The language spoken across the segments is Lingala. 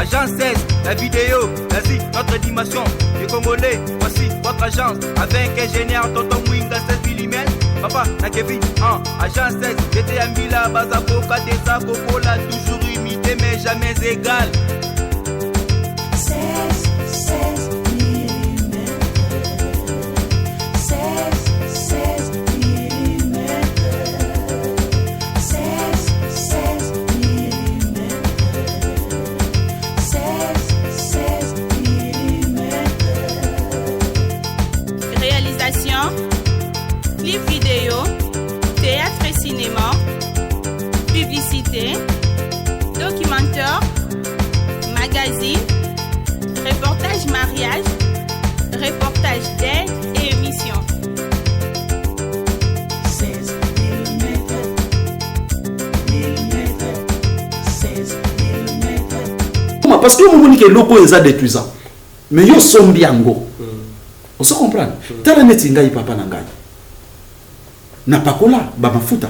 Agence 16, la vidéo, l'Asie, notre dimension. Les Congolais, voici votre agence. Avec ingénieur Tonton Mwinga 16 mm. Papa, na Kevin, 1, agence 16, j'étais à Mila, Bazaboka, Deza, Kokola, toujours imité mais jamais égal. 16, 16 mm. 16, 16 mm. 16, 16 mm. 16, 16 mm. Réalisation, clip vidéo, théâtre et cinéma, publicité, documentaire, magazine, reportage mariage, reportage d'aide et émission. 16 mm. Mm. 16 mm. Parce que omoni ke eloko oyo eza détruisant, mais yo osombi yango, ozo comprendre. Tala neti ngai, papa na ngai, napakola bamafuta,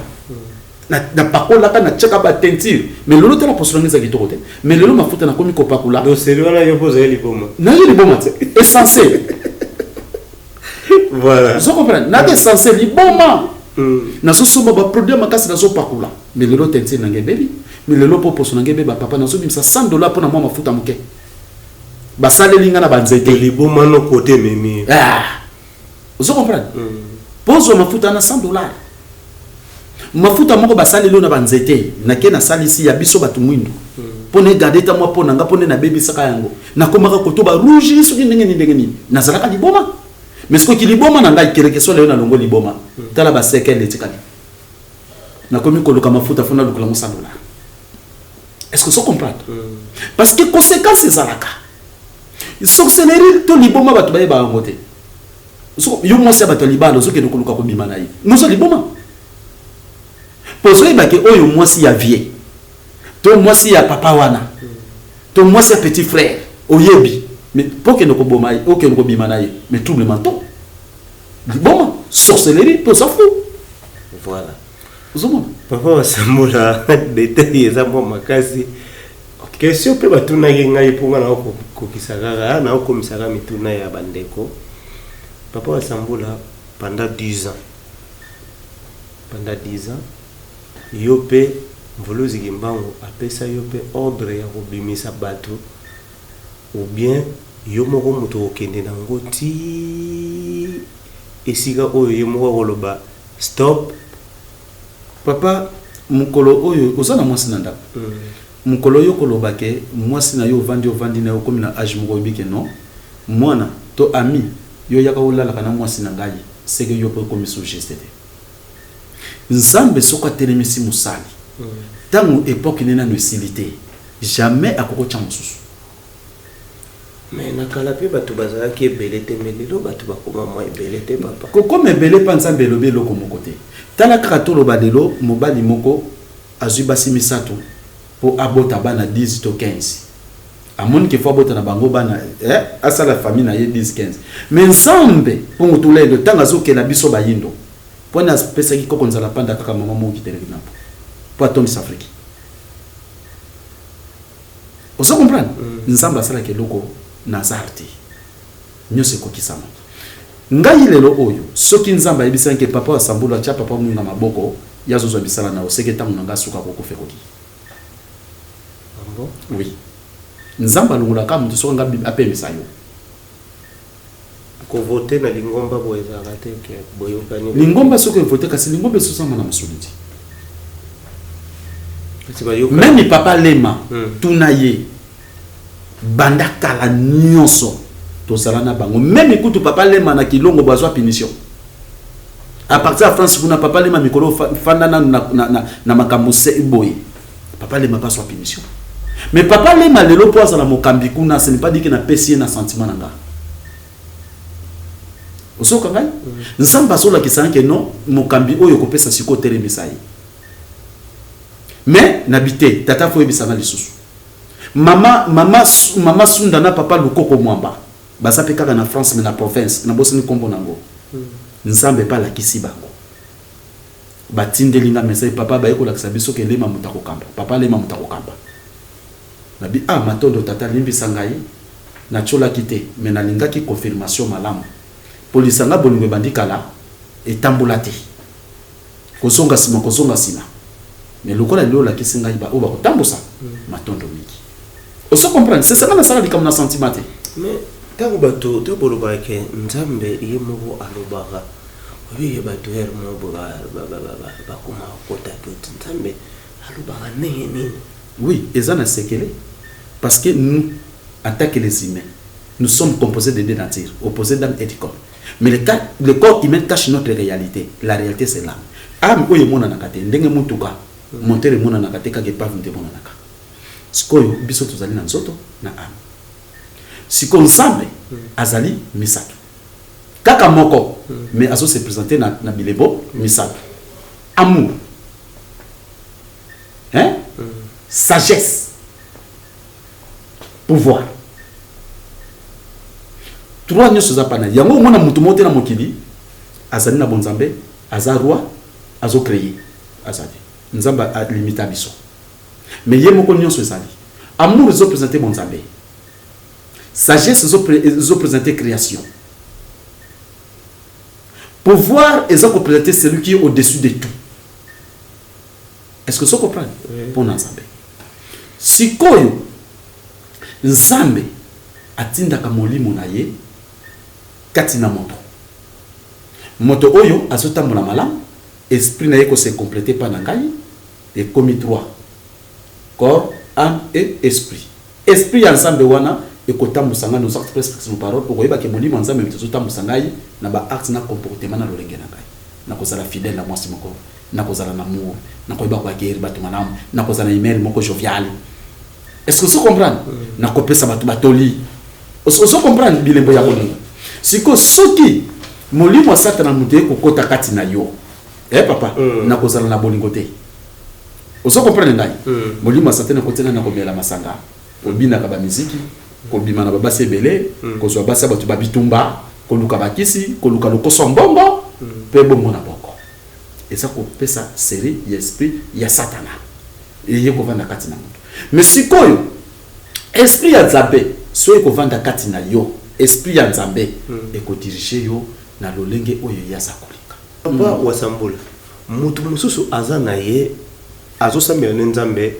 napakolaka, natiaka bateinture, mais lelo tala, poso na ngai eza kitoko te. Mais lelo mafuta nakomi kopakola. Doseli wana, yo mpo ozali liboma. Naye liboma te, essentiel. Voilà. Ozo comprendre, naza essentiel liboma. Nazosomba baproduit makasi, nazopakola, mais lelo teinture na ngai ebebi. Mais lelo mpo poso na ngai ebeba, papa, nazobimisa 100 $ mpo na mwa mafuta moke basaleli nga na banzete. Liboma no kote ememi. Ah. Ozo comprendre, mpo ozwa mafuta wana 100 $, mafuta moko basaleli oyo na banzete, nake nasalisi ya biso bato mwindu mpo na egarde ta mwa mpo na nga, mpo nde nabebisaka yango, nakomaka koto barouge soki ndenge nini, ndenge nini, nazalaka liboma. Mais soki liboma na ngai keleke so lelo nalongo liboma, tala basekele etikali, nakomi koluka mafuta, fo nalukula ngo 100 $. Est ce que ozo comprendre? Parce que conséquence ezalaka sorcellerie to liboma, bato bayebaka yango te. Yo mwasi ya bato ya libala, ozokende koluka kobima na ye, mozo liboma, mpo ozoyebake oyo mwasi ya vie to mwasi ya papa wana to mwasi ya petit frère, oyebi, mais mpo okende koboma ye, okende kobima na ye, mais trouble mentaux, liboma, sorcellerie, mpe oza fou. Voilà. Ozomona. Papa Wasambola, détail eza mwa makasi. Question mpe batunaki ngai, mpo nga naokokisa kaka, naokomisaka mituna ya bandeko. Papa Wasambola, pendant 10 ans, pendant 10 ans, yo mpe Mvuluzi Kimbangu apesa yo mpe ordre ya kobimisa bato, ou bien yo moko moto okende nango ti esika oyo ye moko akoloba stop? Papa, mokolo oyo oza na mwasi na ndako, mokolo oyo koloba ke mwasi na yo, ovandi, ovandi na yo, okomi na age moko, oyebi ke non, mwana to ami yo yaka olalaka na mwasi na ngai, seke yo mpe okomi sous geste te. Nzambe soki atelemisi mosali, ntango époque ne nano esili te, jamais akokotya mosusu. Mais na kala mpe bato bazalaki ebele te, mais lelo bato bakoma mwa ebele te, papa. Kokoma ebele mpa Nzambe elobi eloko moko te. Tala kaka, toloba lelo mobali moko azwi basi misato mpo abota bana 10 to 15, amoni ke fo abota na bango bana, asala famille na ye 10, 15. Mais Nzambe mpongo tulendo, ntango azokela biso bayindo, mpona apesaki koko nzala panda kaka mama moko kiteleki na mpo atondisa Afriki. Ozo comprendre? Nzambe asalaka eloko na hasard te, nyonso ekokisama. Ngai lelo oyo, soki Nzambe ayebisaki ke papa Wasambulu atya papa Mwinga maboko, ye azozwa misala na yo, seke ntango na ngai asuka kokufa ekoki. Ah bon? Oui, Nzambe alongolaka moto soki nga apemisa yo. Kovote na lingomba boye ezalaka te ke boyokani? Lingomba soki evote, kasi lingomba esosama na mosuni te. Kasi bayokani. Même papa Lema, tuna ye, banda kala nyonso tozala na bango. Même kutu papa Lema na Kilongo bazwa punition à partir ya France kuna. Papa Lema mikolo fanda nanu na makambo se boye, papa Lema bazwa punition. Mais papa Lema lelo mpo azala mokambi kuna, ce n'est pas dit ke napesi ye na sentiment na nga. Ozoka ngai, Nzambe azolakisa ke non, mokambi oyo okopesa sikoyo, otelemisa ye. Mais nabi te, tata, fo oyebisanga lisusu. Mama Sunda na papa Lukoko Mwamba baza mpe kaka na France, mais na province nabosani nkombo nango. Nzambe mpe alakisi bango, batindeli nga message: papa, baye kolakisa biso ke Lema moto akokamba, papa Lema moto akokamba. Nabi ah matondo tata, limbisa ngai, natiolaki te, mais nalingaki confirmation malamu. Po lisanga bolingo ebandi kala, etambola te. Kozonga sima, kozonga sima. Mais lokola lelo olakisi ngai ba oyo bakotambusa, matondo mingi. Ozo comprendre? C'est ça, nga nasala likambo na sentiment te. Mais ntango bato to bolobaka ke Nzambe ye moko alobaka, oyebi ke bato heure moko boye bakoma kokota doute, Nzambe alobaka ndenge nini? Oui, eza na sekele, parce que nous, en tant que les humains, nous sommes composés de deux natures, opposées d'âme et du corps. Mais le corps humain cache notre réalité. La réalité, c'est l'âme. Âme oyo emonanaka te, ndenge mutuka, moteur emonanaka te, kaka épave nde emonanaka. Sikoyo biso tozali na nzoto na âme. Sikoyo Nzambe azali misato. Kaka moko, mais azo se présenter na bilembo misato. Amour. Hein? Sagesse. Pouvoir. Trois nyonso eza pana. Yango omona moto moko te na mokili azali na bonzambe, aza roi, azo créer. Aza te. Nzambe alimita biso. Mais ye moko nyonso ezali. Amour ezo présenter bonzambe. Sagesse ezo présenter création. Pouvoir ezo présenter celui qui est au-dessus de tout. Est-ce que ça comprend? Oui. Pour Nzambe. Sikoyo Nzambe atindaka molimo na ye kati na moto. Moto oyo azotambola malamu, esprit na ye ko se compléter pa na ngai, ekomi trois. Corps, âme et esprit. Esprit ya Nzambe wana ekotambusa ngai nos actes, presque nos paroles, okoyeba ke molimo ya Nzambe moto ezotambusa ngai na ba actes na comportement na lolenge na ngai. Nakozala fidèle na mwasi moko, nakozala na amour, nakoyeba koaccueillir bato malamu, nakozala na humeur moko joviale. Est-ce que vous comprenez? Nakopesa bato batoli. Ozo comprendre bilembo ya bolingo. Siko soki molimo ya Satana moto ekokota kati na yo, papa, nakozala na bolingo te. Ozo comprendre ngai? Molimo ya Satana ekotina na komela masanga, kobinaka ba miziki, kobima na babasi ebele, kozwa basi ya bato ba bitumba, koluka bakisi, koluka lokoso mbongo, pe bongo na boko. Eza kopesa série ya esprit ya Satana. Eye kovanda kati na moto. Mais sikoyo esprit ya Nzambe soki kovanda kati na yo, esprit ya Nzambe ekodirige yo na lolenge oyo ye aza kolinga. Papa Wasambula, moto mosusu aza na ye azosambela ne Nzambe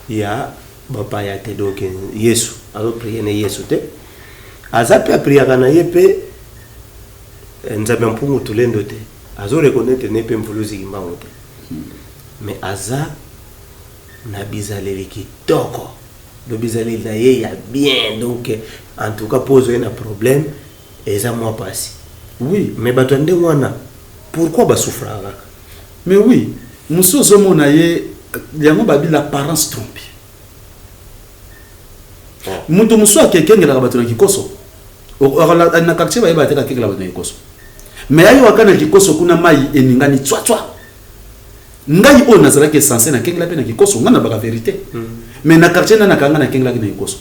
ya bapaya te, donc Yesu azoprier ne Yesu te, aza pe apriaka na ye pe Nzambe ya mpungu tulendo te, azoreconnaître ne pe mvuluzi kimbangu te, mais aza na bizaleli kitoko, do bizaleli na ye ya bien, donc en tout cas pose ye na problème eza mwa pasi. Oui. Mais bato ya ndenge wana pourquoi basouffraka kaka? Mais oui, mosusu ozomona ye yango babi l'apparence trompe. Moto mosusu akekengelaka bato na kikoso. Na quartier bayeba te kakengela bato na kikoso. Mais ayo aka na kikoso kuna mai eningani tswa tswa. Ngai oyo nazalaki essentiel na kengela pe na kikoso, ngai nalobaka vérité. Mais na quartier nana kanga na kengelaki na kikoso.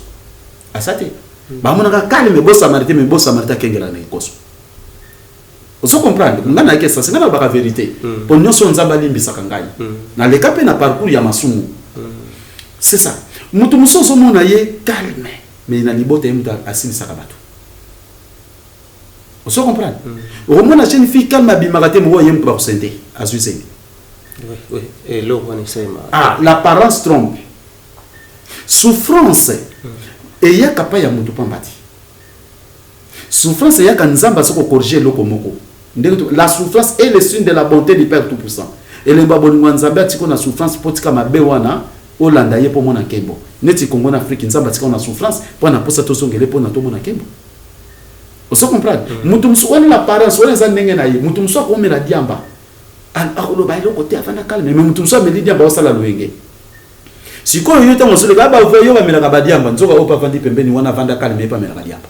Asa te. Bamonaka calme bo samaritain, mais bo samaritain akengela na kikoso. Ozo comprendre? Ngai nayaki essentiel, ngai nalobaka vérité. Po nyonso Nzambe alimbisaka ngai. Naleka pe na parcours ya masumu. C'est ça. Mutu mosusu ozomona ye calme, mais na libota ye mutu asilisaka bato. Ozo comprendre? Okomona jeune fille calme abimaka te, moko ye mutu bakosente, azwi zemi. Oui, oui. Eloko wana esalemaka. Ah, l'apparence trompe. Souffrance eyaka pa ya mutu pamba te. Souffrance eyaka Nzambe aza kocorriger eloko moko. Ndenge to, la souffrance est le signe de la bonté du Père Tout-Puissant. Elembo ya bolingo ya Nzambe atiko na souffrance po tika mabe wana olanda ye po mona nkembo. Neti Congo na Afrique Nzambe atika na souffrance po na posa tozongele po na tomona nkembo. Ozo comprendre? Mutu musu wana l'apparence wana eza ndenge na ye. Mutu musu akomela diamba. Akoloba eloko te afanda calme, mais mutu musu ameli diamba osala loyenge. Sikoyo yo tango osoleka ba voyo bamelaka ba diamba, nzoka oyo pavandi pembeni wana avanda calme ye pamelaka diamba.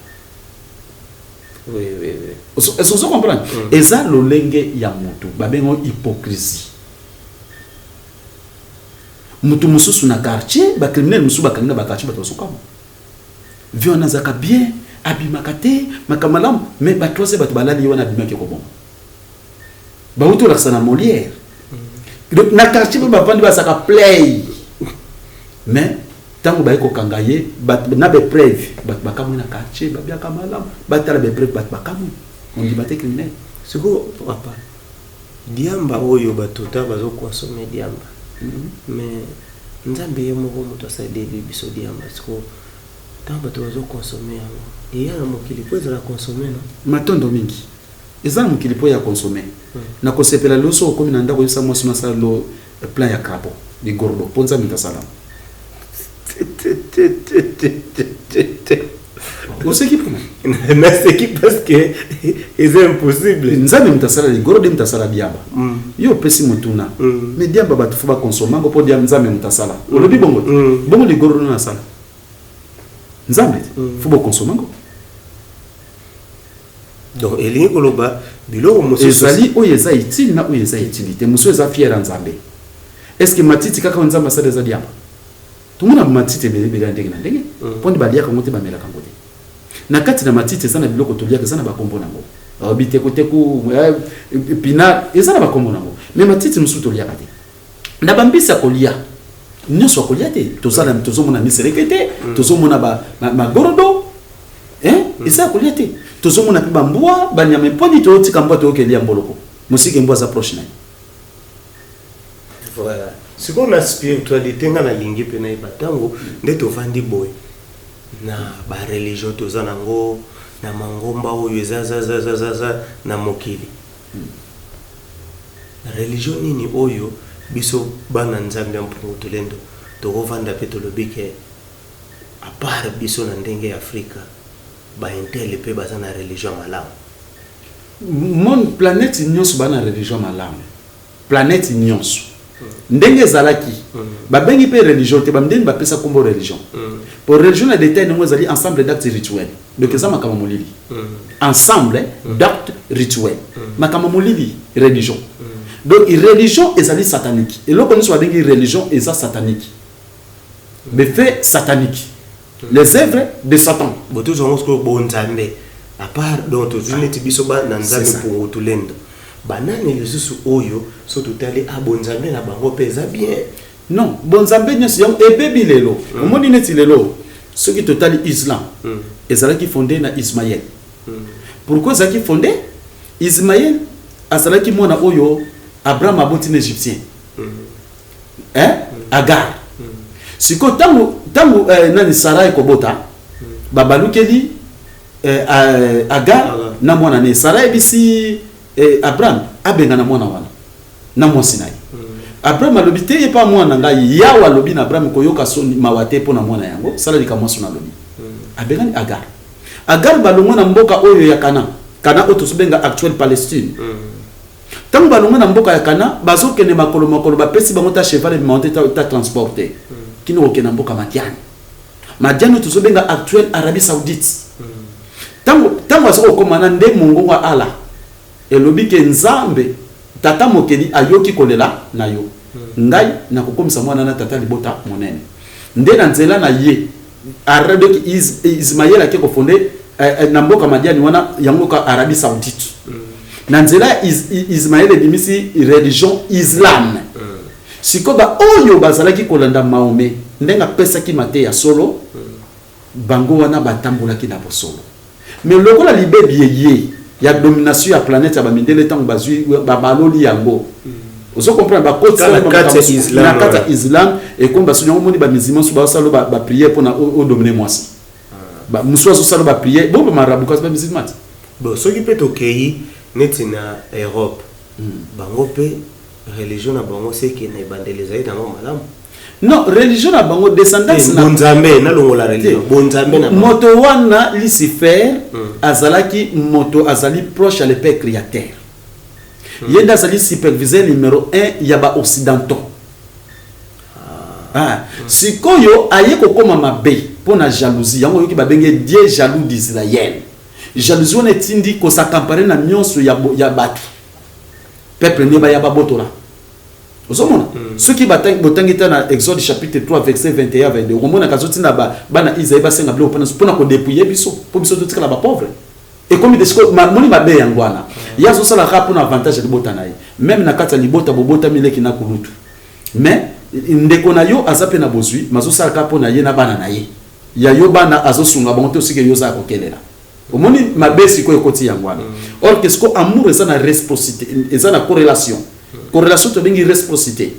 Oui, oui, oui. Est-ce que vous comprenez? Eza lolenge ya mutu, babengo hypocrisie. Mutu mususu na quartier, ba criminel mususu bakangi na ba quartier bato basokama. Vie wana azalaka bien, abimaka te, makambo malamu, mais ba trois bato balali ye wana abimaki koboma. Bauti olakisa na Molière. Donc na quartier pe bavandi bazalaka play. Mais Ntango baye kokanga ye, na bapreuve, bato bakamwi na quartier, babiaka malamu, batala bapreuve, bato bakamwi, ondima te, criminel. Sikoyo papa, diamba oyo bato ta bazoconsommer diamba, mais Nzambe ye moko moto asaleli biso diamba. Sikoyo ntango bato bazoconsommer yango, eya na mokili mpo ezala consommé, no? Matondo mingi. Eza na mokili mpo ya consommer. Na kosepela lelo, soki okomi na ndako, oyebisa mwasi no asala lo plein ya crapaud, ligordo, mpo Nzambe moto asala. Oseki mpona? Naseki parce que eza impossible. Nzambe moto asala ligordo, moto asala diamba. Yo opesi motuna. Mais diamba, bato faut baconsommer yango mpo Nzambe moto asala. Olobi bongo te? Bongo ligordo no asala Nzambe te? Faut boconsommer yango. Donc elingi koloba biloko mosusu ezali oyo eza utile na oyo eza utile te. Mosusu eza fier ya Nzambe. Est ce que matiti kaka oyo Nzambe asala eza diamba? Tomona matiti ebele ebele ya ndenge na ndenge, mpo nde baliaka yango te, bamelaka yango te. Na kati na matiti eza na biloko toliaka, eza na bakombo nango, bitekuteku, épinard, eza na bakombo nango. Mais matiti mosusu toliaka te. Na bambisi ya kolia nyonso ya kolia te, tozala tozomona miseleke te, tozomona magorodo, hein, eza ya kolia te. Tozomona mpe bambwa, banyama mponi toyotika mbwa, toyokelia mboloko mosike, mbwa aza proche na ye. Voilà. Sikoyo na spiritualité, nga nalingi mpe nayeba, ntango nde tovandi boye na bareligion, toza nango na mangomba oyo eza zazazazaza na mokili, religion nini oyo biso bana Nzambe ya Mpungu Tulendo tokovanda mpe tolobi ke à part biso na ndenge ya Afrika, baintele mpe baza na religion ya malamu? Mon planète nyonso baa na religion malamu. Planète nyonso ndenge ezalaki, babengi mpe religion te, bamindeni bapesa nkombo religion. Po religion na détail nango ezali ensemble d'actes rituels. Donc eza makambo molili, ensemble d'actes rituels, makambo molili, religion. Donc religion ezali satanique. Eloko nyonso babengi religion eza satanique, befe satanique, les œuvres de Satan. Bo tozwa yango sikoyo bonzambe à part, donc tozwi neti biso bana Nzambe C'est ça. Mpungu Tulendo, banani lisusu oyo so totali a bonzambe na bango mpe eza bien? Non, bonzambe nyonso yango ebebi lelo. Omoni neti lelo soki totali islam, ezalaki fondé na Ismaël. Pourquoi ezalaki fondé? Ismaël azalaki mwana oyo Abraham aboti na Égyptien, hein? Agar. Sikoyo ntango nani, Sara ekobota, babalukeli Agar Agar. na mwana ne. Sara ayebisi Abraham abenga na mwana wana na mwasi na ye. Abraham alobi te, ye mpa mwana ngai. Yawe alobi na Abraham: koyoka soni, mawa te mpo na mwana yango, sala likambo mwasi na alobi. Abengani Agar. Agar balongwa na mboka oyo ya Kana, Kana oyo tozobenga actuelle Palestine. Ntango balongwa na mboka ya Kana, bazokende makolo makolo, bapesi bango ta cheval ebima te, ta transport te, kino kokende na mboka Madiane. Madiane oyo tozobenga actuelle Arabie Saoudite. Ntango aza kokóma na nde mongongo ya Ala elobi ke Nzambe Tata Mokeli ayoki kolela na yo, ngai nakokomisa mwana na tata libota monene. Nde na nzela na ye, donc Ismaël ake kofonder na mboka Madiani wana, yango ka Arabie Saoudite. Na nzela ya Ismaël ebimisi religion islam. Sikoyo baoyo bazalaki kolanda Mahomet, ndenge apesaki mateya solo, bango wana batambolaki na bosolo. Mais lokola libebi eye ya domination ya planète ya bamindele, ntango bazwi babaloli yango, ozo comprendre, bakotisa Na kati ya islam, na kati ya islam, ekomi basoni yango. Omoni bamusulman so bazosala baprière mpona odominer mwasi. Mosusu azosala baprière bo bamarabu, kasi bamusulman te. Bon, soki mpe tokei neti na Europe, bango mpe religion na bango seke na ebandeli ezali nango malamu? Non, religion na bango, descendance na Bonzambe, nalongola religion, bonzambe na bango. Moto wana Lucifer azalaki moto azali proche ya le Père créateur. Ye nde azali superviseur numéro 1 ya baoccidentaux. Ah. Sikoyo aye kokóma mabe mpo na jalousie. Yango oyoki babenge Dieu jaloux d'Israël. Jalousie wana etindi kos'accaparer na nyonso ya bato, peuple nde baya babotola. Ozomona, soki botangi ta na Exode chapitre 3 verset 21 22, okomonaka azotinda bana Israel basenga biloko mpona kodépouiller biso, mpo biso totikala bapauvre. Ekomi de sikoyo moni mabe yango wana ye azosala kaka mpona avantage ya libota na ye. Même na kati ya libota, bobotami leki na kulutu, mais Ndeko na yo aza mpe na bozwi, mazosalaka mpo na ye na bana na ye. Ya yo bana azosunga bango te, osiki yo oza kokelela. Omoni mabe sikoyo ekoti yango wana. Or que sikoyo amour eza na réciprocité, eza na corrélation. Corrélation tobengi réciprocité.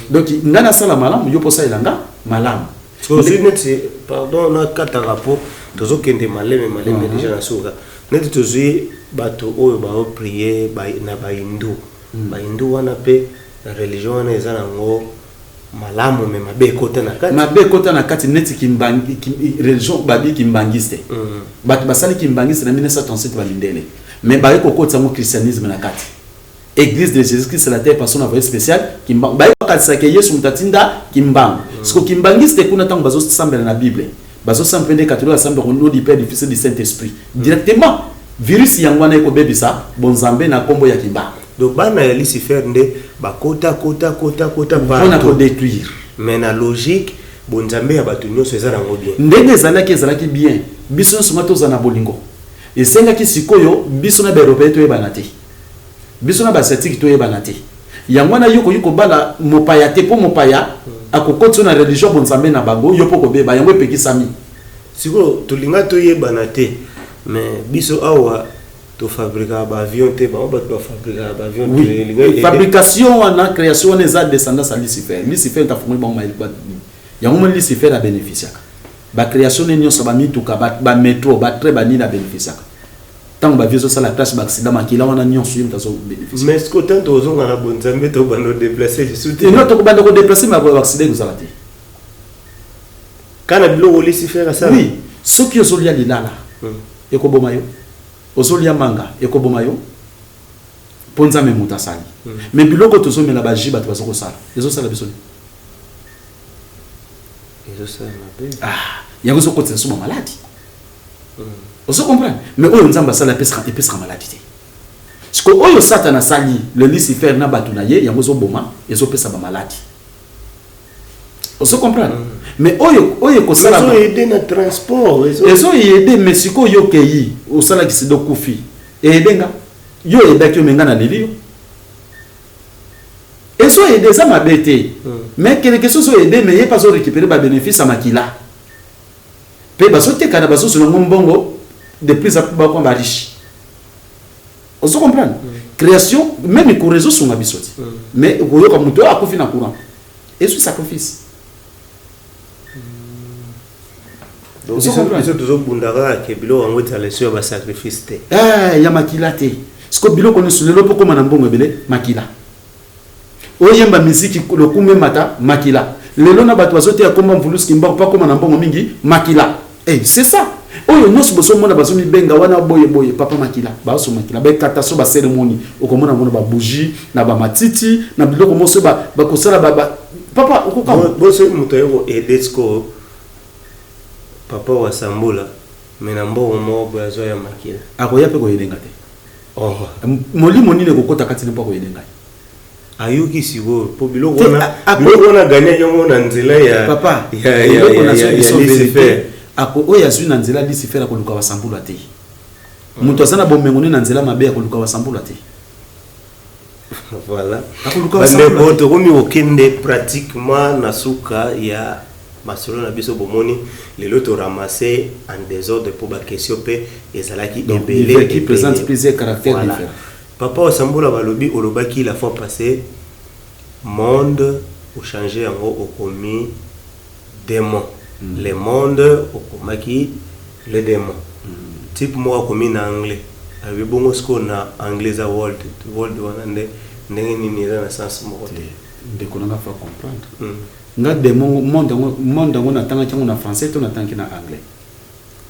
Donc ngai nasala malamu, yo mpo osalela nga malamu. Tozwi neti, pardon, nakataka mpo tozokende maleme maleme déjà na suka. Neti tozwi bato oyo baoprier na bahindu, bahindu wana mpe religion wana eza nango malamu, me mabe ekota na kati. Mabe ekota na kati neti kimbangi, religion babi kimbangiste. Bato basali kimbangiste na 1937, balindele, mais baye kokotisa yango christianisme na kati. Église de Jésus Christ la terre par son envoyé spécial Kimbangu. Baye kokatisaka Yesu moto atinda Kimbangu. Siko kimbangiste kuna, ntango bazosambela na Bible, bazosambela nde catholique asambela au nom du Père, du Fils et du Saint Esprit directement. Virus yango wana ekobebisa bonzambe na nkombo ya Kimbangu. Donc bana ya Lucifer nde bakota kota kota kota mpona partout. Kodétruire. Mais na logique, bonzambe ya bato nyonso eza nango bien. Ndenge ezalaki bien, biso nyonso nga tozala na bolingo. Esengaki sikoyo biso na baeuropéen toyebana te, biso na baasiatique toyebana te. Yango wana yo koki kobala mopaya te, mpo mopaya akokoti yo na religion bonzambe na bango, yo mpo kobeba. Yango epekisami. Sikoyo tolinga toyebana te, mais biso awa tofabrikaka baavion te, bango bato bafabrikaka baavion. Oui, fabrication wana, création wana eza descendance ya Lucifer. Lucifer tafungoli bango mayele. Yango moni Lucifer abénéficiaka bacréation ne nyonso, bamituka, bamétro, batrain, banini, abénéficiaka. Ntango bavie ezosala classe, baaccident, makila wana nyonso, ye moto azobénéficie. Mais ce que tant tozonga na bonzambe, tobanda odéplace lisusu te. No, tokobanda kodéplace, mais baaccident ekozala te. Kana biloko Lucifer asala. Oui, soki ozolia lilala, ekoboma yo. Ozolia manga, ekoboma yo, mpo Nzambe moto asali. Mais biloko tozomela, bajus bato baza kosala, ezosala biso nini? Ezosala mabe. Ah, yango ezokotisa biso bamaladi, ozo comprendre? Mais oyo Nzambe asali epesaka maladi te. Siko oyo Satan asali, le Lucifer na bato na ye, yango ezoboma, ezopesa bamaladi, ozo comprendre? Mais oyo ekosala ezoaider na transport. Ezoaider, mais sikoyo yo okei osalaki sida, okufi, eaider nga? Yo oyebaki yo, me nga naleli yo. Ezoaider, eza mabe te, mais quelque chose oaider, mais ye mpe azorécupérer babénéfice ya makila, mpe bazotekana, bazozwa yango mbongo, de plus en plus bakoma bariche, ozo comprendre? Création, même courant ezosunga biso te, mais okoyoka moto oyo akufi na courant, ezwi sacrifice. Donc Ozo comprendre? biso tozobunda kaka ke biloko yango ezala eso ya basacrifice te. Eh, ya makila te. Siko biloko nyonso lelo, mpo koma na mbongo ebele, makila. Oyemba miziki, lokumu emata, makila. Lelo na bato bazoteya komba mvulusi Kimbangu, mpo akóma na mbongo mingi, makila. Eh, c'est ça. Oyo nyonso bozomona bazomibenga wana boye boye, papa, makila. Bazo makila, baekata so bacérémonie, okomona mona babougie na bamatiti na biloko moso bakosala papa okoka. Boso moto aye koaider sikoyo papa Wasambula, me na mbongo moko boye azwa ya makila. Akoya mpe koyedenga te. Oh. Molimo nini ekokota kati ne mpo akoyedenga ye? Ayoki sikoyo mpo biloko Te, wana, biloko wana aganyaki yango na nzela ya papa ya eloko ya biso Lucifer. vérité, oyo azwi na nzela Lucifer akoluka basambula te. Moto aza na bomengo nde na nzela mabe, akoluka basambula te. Voilà. Akoluka Bandeko, basambula te. tokomi kokende pratiquement na suka ya masolo na biso. Bomoni lelo toramasse en désordre mpo baquestion mpe ezalaki Donc, ebele. l'hiver qui Ebele. présente plusieurs caractères Voilà. différents. Papa Osambula, balobi olobaki la fois passée, monde ochange yango, okomi démon. Le monde okomaki le démon. Type moko akomi na anglais, alobi bongo sikoyo na anglais eza world. World wana nde ndenge nini? Eza na sens moko te. Ndeko nanga, fa comprendre nga démon, monde yango, monde yango natangaki yango na français to natangaki na anglais?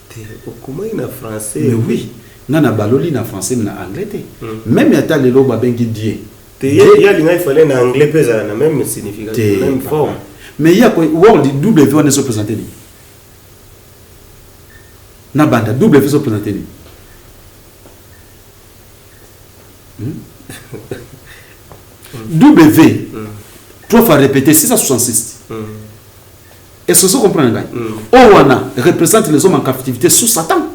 Te, okomaki na français. Mais oui, nga na baloli na français, mais na anglais te. Même ata lelo babengi Dieu. Te, ye alingaki fale na anglais mpe ezala na même signification, te même papa. Forme. Mais ye ako world, W wana ezoprésente nini? Na banda W ezoprésente nini? W trois fois répété, 666. Est-ce que vous comprenez ngai? Oyo wana représente les hommes en captivité sous Satan.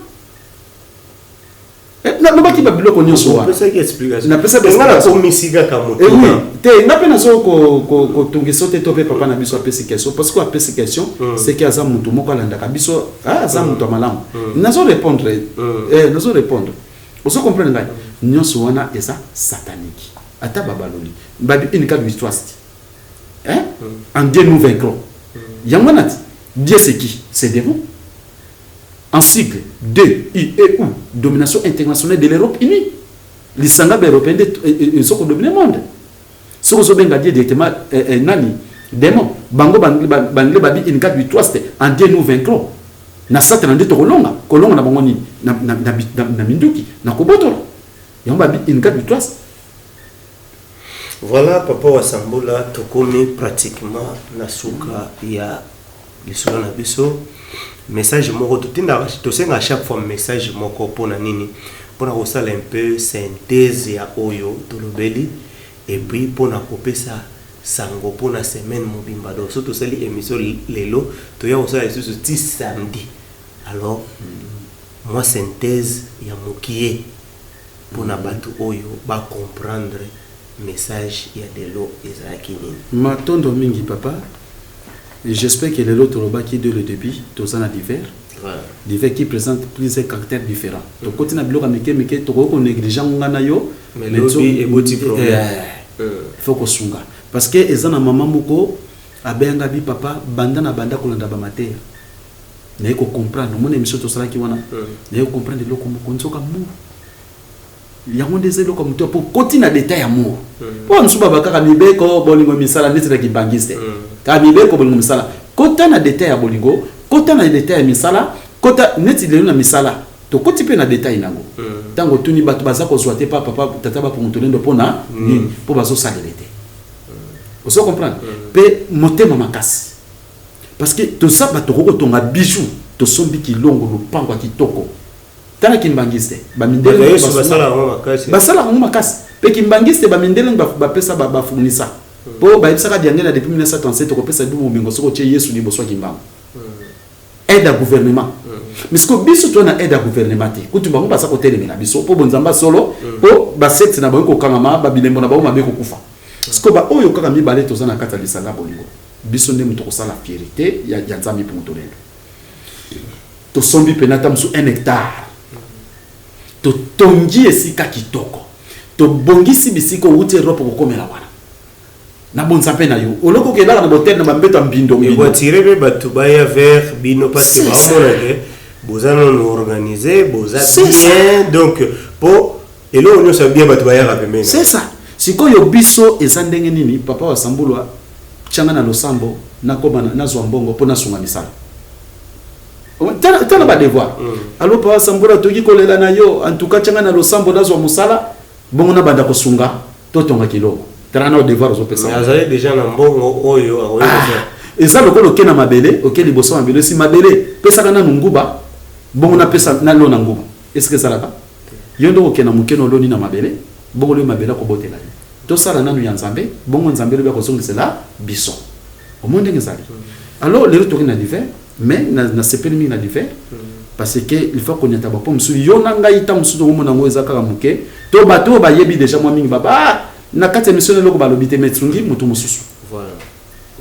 Eh, Nalobaki babiloko nyonso wana. Opesaki explication. Napesa Nga explication. nakomisi kaka Eh motuna. oui, te nga mpe nazo kotungisa te, to mpe papa na biso apesi question, parce que apesi question, c'est que aza motu moko alandaka biso, ah, aza moto ya malamu. Nazo répondre, nazo répondre, ozo comprendre ngai. Nyonso wana eza satanique. Ata babaloli babi in God we trust, hein? En Dieu nous vaincrons. Yango wana ti Dieu, c'est qui? C'est démon en sigle D I E U, domination internationale de l'Europe unie. Lisanga baeuropéen nde ezokodomine monde. Soki ozobenga Dieu directement, nani démon, bango banglais babi in God we trust, en Dieu nous vaincrons. Na Satana nde tokolonga. Kolonga na bango nini? Na minduki, na kobotola. Yango babi in God we trust. Voilà, papa Wasambula, tokomi pratiquement na suka ya lisolo na biso. Message moko totindaka, tosenga chaque fois message moko. Mpona nini? Mpona kosala un peu synthèse ya oyo tolobeli, et puis mpona kopesa sango mpona semaine mobimba. Donc so tosali émission lelo, toya kosala lisusu ti samedi. Alors mwa synthèse ya mokie mpona bato oyo bacomprendre message ya lelo ezalaki nini? Matondo mingi, papa. J'espère que lelo tolobaki dès le début, toza na divers. Divers qui présente plusieurs caractères différents. Tokoti na biloko ya mike mike, tokoki konéglige ngo nga na yo. Mais lobi eboti problème. Faut kosunga, parce que eza na mama moko abenga bi: "Papa, banda na banda kolanda bamatere, naye kocomprendre. Omona émission tosalaki wana, naye kocomprendre eloko moko. Nzoka amour yango nde eza eloko ya motu po koti na détail ya amour." Mpo mosusu baba kaka mibeko, bolingo, misala, neti na kimbangiste te. Kaka mibeko, bolingo, misala. Kota na détail ya bolingo, kota na détail ya misala, kota neti lelo na misala, tokoti mpe na détail nango. Ntango otuni bato baza kozwa te, pa papa tata bapongo tolendo mpona nini? Mpo bazosalela te. Ozo comprendre? Mpe motema makasi, parce que toza bato tokoki kotonga bijou, tosombi kilongo, lopango ya kitoko. Tala kimbangiste, bamindele. Bato Yesu basala yango makasi. Basalaka yango makasi. Mpe kimbangiste, bamindele bapesa, bafournisa mpo bayebisaka Diangenda depuis 1937: "Okopesa bibo mobengo soki otie Yesu liboso ya Kimbangu." Aide ya gouvernement. Mais sikoyo biso toza na aide ya gouvernement te. Kutu bango baza kotelemela biso mpo bonzambe solo, mpo basecte na bango kokangama, babilembo na bango mabe kokufa. Sikoyo baoyo kaka mibale toza na kati ya lisanga bolingo, biso nde moto kosala fierté ya Nzambe. Mpo moto lelo tosombi pena ata mosu 1 hectare, totongi esika kitoko, tobongisi bisika owuti Europe kokomela wana na bonza mpe na yo oloko okendaka na botel na bambeto ya mbindo mbindo. Ekoatire mpe bato baya vers bino, parce que C'est ça. baomona ke boza nano organisé, boza C'est bien. Donc mpo eloko nyonso ya bien, bato bayaka pembeni. C'est ça. Sikoyo biso eza ndenge nini? Papa Wasambulwa, tianga na losambo, nakoma nazwa mbongo mpo nasunga misala. Tala badevoir. Alo papa Wasambulwa, toki kolela na yo. En tout cas tianga na losambo, nazwa mosala, bongo nabanda kosunga, totonga kiloko. Tala na devoir ozopesa. Mais azali déjà na mbongo oyo akoki kosala. Eza lokola oke na mabele, oke liboso ya mabele, esi mabele pesaka nanu nguba, bongo napesa nalona nguba. Eske ezalaka yo nde okokenda moke na oloni na mabele, bongo loyo mabele akobotela yo? Tosala nanu ya Nzambe, bongo Nzambe lobi akozongisela biso. Omoni ndenge ezali? Alors lelo toki na l'hiver, mais nasepeli mingi na l'hiver, parce que il faut koniata bapo mosusu. Yo na ngai, ntango mosusu tokomona yango eza kaka moke, to bato oyo bayebi déjà mwa mingi baba: "Ah, na kati ya mission eloko balobi te." Mais tungi moto mosusu.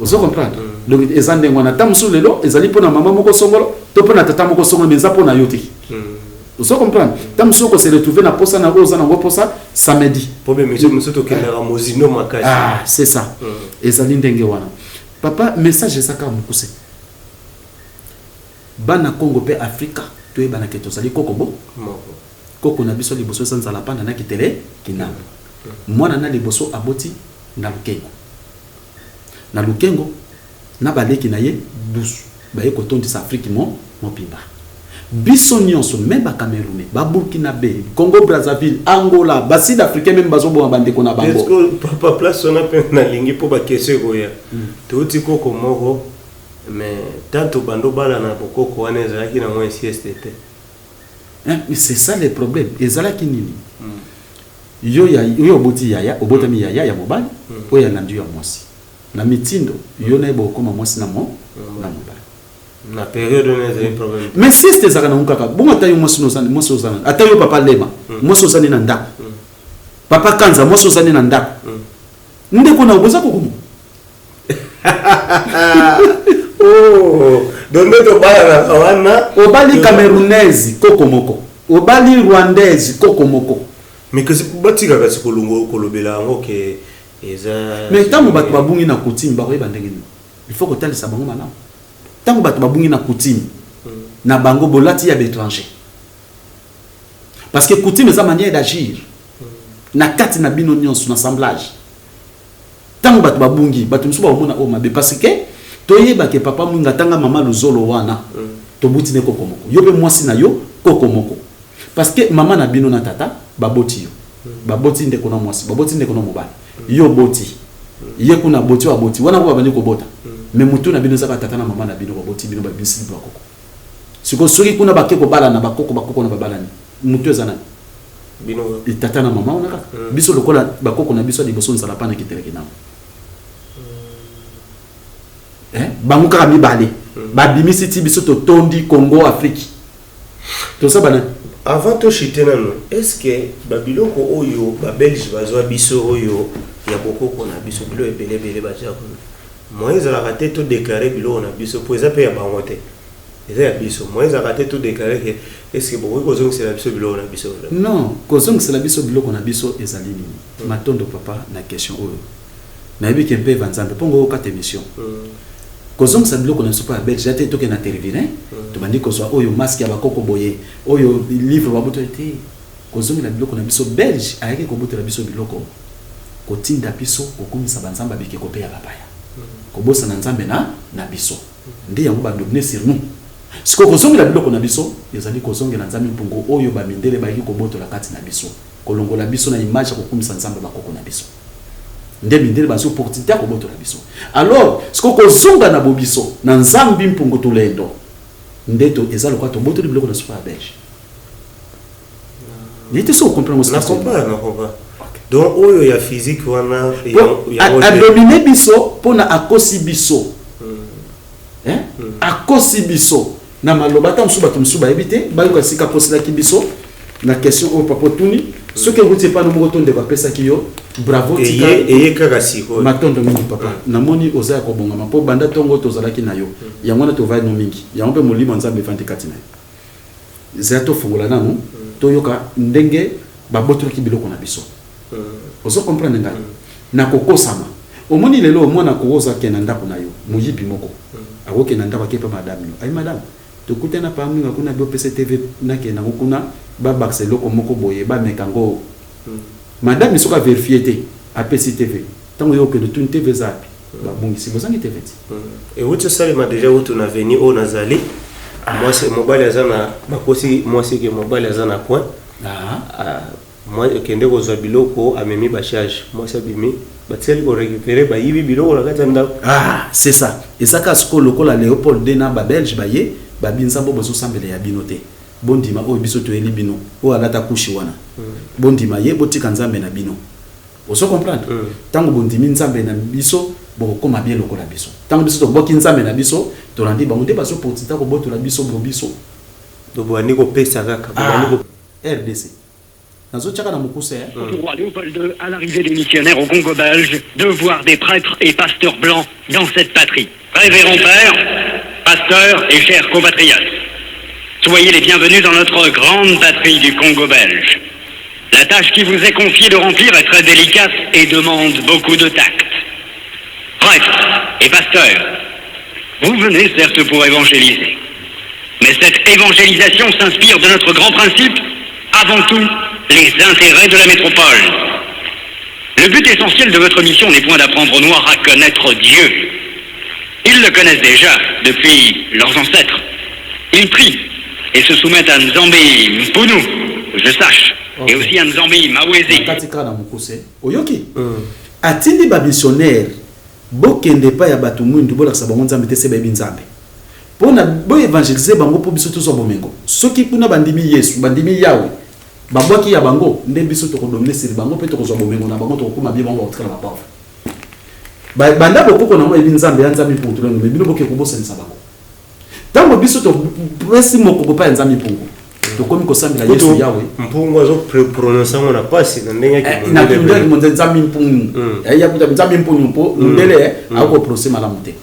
Ozo comprendre? Donc eza ndenge wana. Ntango mosusu lelo ezali mpona mama moko songolo to mpona tata moko songolo, mais eza mpona yo te. Ozo comprendre? Ntango mosusu okose retrouve na posa na oyo oza nango posa samedi. Mpo bemission mosusu tokendaka mozindo makasi. Ah, c'est ça. Ezali ndenge wana, papa. Message eza kaka mokuse. Bana Congo mpe Afrika, toyebanake tozali koko bo moko. Koko na biso liboso eza Nzala Panda na Kitele Kinamba. Mwana na liboso aboti na Lukengo, na Lukengo na baleki na ye 12 baye kotondisa Afrique mo mobimba. Biso nyonso, me Bacamerounais, Baburkinabé, Congo Brazzaville, Angola, basud africain même bazoboma bandeko na Est-ce bango. que papa, place wana mpe nalingi mpo baquestion ekoya. Touti koko moko, mais tanto bando bala na bokoko wana ezalaki nango inceste te. Hein, mais c'est ça le problème. Ezalaki nini? Yo ya yo oboti yaya, obotami yaya ya mobali oyo alandi yo ya mwasi na mitindo. Yo nayeba okóma mwasi na mo na mobali. Na période wana ezali problème. Mais sieste ezalaka nango kaka bongo. Ata yo mwasi mwasi oza, ata yo papa Lema, mwasi ozali na ndako, papa Kanza, mwasi ozali na ndako, ndeko na boza kokoma. Oh, donc nde tobalanaka wana. Obali Camerounaise, koko moko, obali Rwandaise, koko moko. Mais kasi batikaka kasi kolongo kolobela yango ke eza. Mais ntango bato babungi na coutume, bakoyeba ndenge nini? Il faut kotalisa bango malamu. Ntango bato babungi na coutume na bango, bolati ya baétranger, parce que coutume eza manière d'agir na kati na bino nyonso na assemblage. Ntango bato babungi, bato mosusu bakomona oyo mabe, parce que toyebake papa Mwinga atanga mama Luzolo wana, tobuti ne koko moko, yo mpe mwasi na yo koko moko, parce que mama na bino na tata baboti yo, baboti ndeko na mwasi, baboti ndeko na mobali, yo boti ye kuna, boti oyo aboti wana, ko babandi kobota. Mais motu na bino ezaka tata na mama na bino baboti bino, babisi bakoko. Sikoyo soki kuna bake kobalana, bakoko bakoko na babalani, motu eza nani? Bino. Tata na mama wana kaka. Biso lokola bakoko na biso ya liboso nzala mpa na kiteleki nango. Eh, bango kaka mibale babimisi ti biso totondi Congo, Afrique, toza bana. Avant tochite nano, est ce que babiloko oyo Babelge bazwa biso, oyo ya bokoko na biso, biloko ebele ebele bazwa kuna, moyen ezalaka te todéclare biloko na biso, mpo eza mpe ya bango te, eza ya biso? Moyen ezalaka te todéclare ke est ce que bokoki kozongisela biso biloko na biso vraiment? Non, kozongisela biso biloko na biso ezali nini? Matondo papa na question oyo. Nayebi ke mpe eva Nzambe mpongo okata émission. Kozongisa biloko na biso mpo ya Belge te, tokende na Tervuren, tobandi kozwa oyo masque ya bakoko boye, oyo livre babotola te. Kozongela biloko na biso, Belge ayaki kobotola biso biloko, kotinda biso kokumisa banzambe ya bikeko mpe ya bapaya, kobosana Nzambe na biso. Nde yango badomine sur nous. Sikoyo kozongela biloko na biso ezali kozongela Nzambe mpungu oyo bamindele bayaki kobotola kati na biso, kolongola biso na image ya kokumisa Nzambe bakoko na biso. Nde mindele bazwi opportunité ya kobotola biso. Alors sikoyo kozonga na bobiso na Nzambi mpungu tulendo nde to eza lokola tobotoli biloko na biso ya Belge. Naye te so ocomprendre. Na comprendre, na comprendre. Donc oyo ya physique wana, yango te. Adomine biso mpona akosi biso. Eh? Akosi biso na maloba. Ata mosusu bato mosusu bayebi te, bayoka esika akoselaki biso. Na question oyo papa otuni, soki euti epano moko to ndeko apesaki yo, bravo, tika. Eye kaka sikoyo. Matondo mingi papa. Namoni oza ya kobongama, mpo banda ntongo tozalaki na yo, yango wana tovandi no mingi, yango mpe molimo ya Nzambe evandi kati na yo. Zela tofungola nanu, toyoka ndenge babotolaki biloko na biso. Ozo comprendre ngai na kokosama? Omoni lelo mwana akokoza akende na ndako na yo, moyibi moko akokende na ndako, ake mpe madame no ayi: "Madame, tokutana pa Mwinga kuna, bi opesa TV, nakende nango kuna, babakisa eloko moko boye, bameka yango." Madame soki averifie te, apesi TV. Ntango yo okende, tuni TV eza api, babungisi, bozangi TV ti. Euti osalema déjà utu na veni oyo nazali. Mwasi, mobali aza na, bakosi mwasi ke mobali aza na coin. Ah, okende kozwa biloko, amemi bacharge, mwasi abimi, batikali korécupérer, bayibi biloko na kati ya ndako. Ah, c'est ça. Eza kaka sikoyo lokola Léopold nde na Babelge baye, babi Nzambe bozosambela ya bino te, bondima oyo biso toyeli bino, oyo alata kushi wana, bondima ye, botika Nzambe na bino. Ozo comprendre? Ntango bondimi Nzambe na biso, bokokóma bien lokola biso. Ntango biso toboki Nzambe na biso, tolandi bango, nde bazo opportunité kobotola biso bo biso. To bobandi kopesa kaka, bobandi Ah, RDC nazotiaka na mokuse, eh? Au roi Léopold II, à l'arrivée des missionnaires au Congo belge, de voir des prêtres et pasteurs blancs dans cette patrie. Révérend père, pasteurs et chers compatriotes, soyez les bienvenus dans notre grande patrie du Congo belge. La tâche qui vous est confiée de remplir est très délicate et demande beaucoup de tact. Prêtres et pasteurs, vous venez certes pour évangéliser, mais cette évangélisation s'inspire de notre grand principe, avant tout, les intérêts de la métropole. Le but essentiel de votre mission n'est point d'apprendre aux Noirs à connaître Dieu. Ils le connaissent déjà depuis leurs ancêtres. Ils prient et se soumettent à Nzambi Mpunu, que je sache, et aussi à Nzambi Mawezi. Nakati kaka na mokuse. Oyoki, atindi bamissionnaire: bokende epai ya bato mwindu, bolakisa bango Nzambe te, se bayebi Nzambe, mpona boevangelize bango, mpo biso tozwa bomengo. Soki kuna bandimi Yesu, bandimi Yawe, babwaki ya bango, nde biso tokodomine sur bango mpe tokozwa bomengo na bango, tokokóma bien, bango bakotikala bapauvre. Banda bokoko nango yebi Nzambe ya Nzambe mpo tolendo, me bino boke kobosanisa bango. Ntango biso topesi mokoko pa ya Nzambe mpungu, tokomi kosambela Yesu Yawe. Mpungu azoprononce yango na mpasi na ndenge na kindele monze Nzambe mpungu. Yakuta Nzambe mpungu mpo mundele akoprononce malamu te,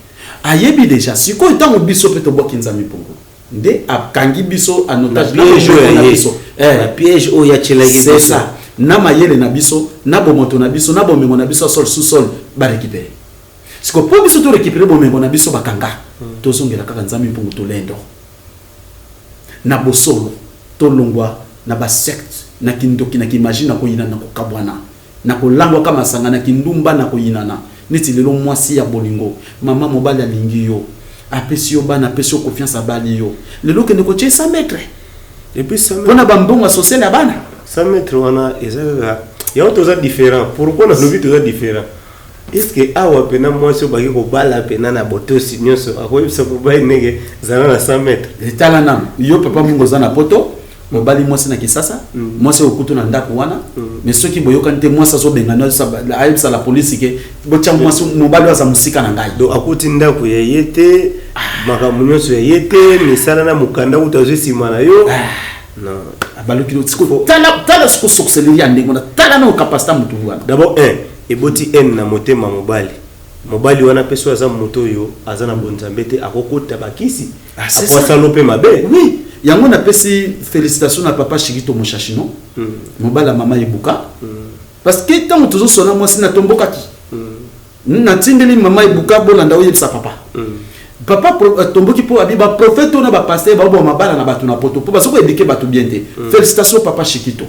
ayebi déjà. Sikoyo ntango biso mpe tobwaki Nzambe mpungu, nde akangi biso en otage na biso, na piège oyo atielaki. C'est ça. Na mayele na biso, na bomoto na biso, na bomengo na biso ya sol, sous-sol, barécupéré. Siko mpo biso torécupéré bomengo na biso bakanga, tozongela kaka Nzambe mpungu tolendo na bosolo, tolongwa na basecte, na kindoki, na kimagie, na koyinana, na kokabwana, na kolangwaka masanga, na kindumba, na koyinana. Neti lelo mwasi ya bolingo, mama, mobali alingi yo, apesi yo bana, apesi yo confiance, abali yo, lelo okende kotia 100 mètre Et puis mpona bambongo ya social ya bana. 100 mètre wana eza kaka yango. Toza différent. Pourquoi nalobi toza différent? Est ce que awa mpena mwasi oyo baki kobala mpena na botosi nyonso akoyebisa mobali ndenge zala na 100 mètre? Etala nanu yo, papa Mungu, oza na poto, mobali mwasi na Kisasa, mwasi oyo okutu na ndako wana. Mais soki boyokani te, mwasi azobengana, ayebisa la polisi ke botya mwasi, mobali oyo aza mosika na ngai. Donc akuti ndako ya ye te, makambo nyonso ya ye te, misala na mokanda kutu azwi nsima na yo, non. Abaluki siko. Tala, tala siko sorcellerie ya ndenge wana. Tala na capacité ya motu wana. D'abord un eboti haine na motema mobali. Mobali wana mpe so aza moto oyo aza na bonzambe te, akokota bakisi. Ah, c'est ça. Akosala mpe mabe. Oui, yango napesi félicitation na papa Shikito Moshashino, mobali ya mama Ebuka, parce que ntango tozosona mwasi natombokaki, natindeli mama Ebuka, bolanda oyebisa papa. Papa atomboki mpo abi baprophète oyo na bapasteur baoboma mabala na bato na poto mpo baza koéduquer bato bien te. Félicitation papa Shikito.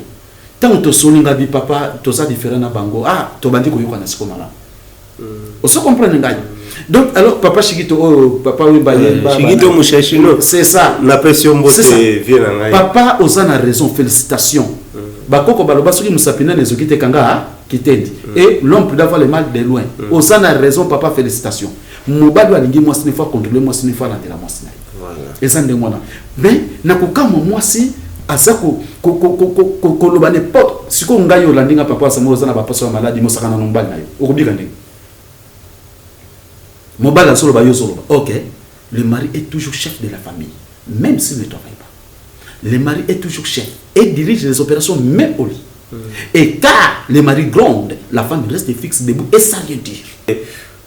Ntango tosoni, nga bi papa, toza différent na bango. Ah, tobandi koyoka na siko malamu. Ozo comprendre ngai? Donc alors papa Shikito oyo, papa oyo bayemba. Shikito Mushashino. C'est ça. Napesi yo mbote. C'est ça. Vie na ngai. Papa, oza na raison, félicitation. Bakoko baloba soki mosapi nani ezoki te, kanga kitendi. Et l'homme prudent voit le mal de loin. Oza na raison papa, félicitation. Mobali oyo alingi mwasi ne, faut contrôler mwasi ne, faut alandela mwasi na ye. Eza ndenge wana. Mais nakokamwa, mwasi aza koloba n'importe. Sikoyo ngai olandi nga, papa asango, oza na baposo ya maladi, mosaka na mobali na yo, okobika ndenge mobali azoloba, yo ozoloba. Ok, le mari est toujours chef de la famille même s'il ne travaille pas. Le mari est toujours chef et dirige les opérations même au lit. Et car le mari gronde, la femme reste fixe, debout et sans rien dire.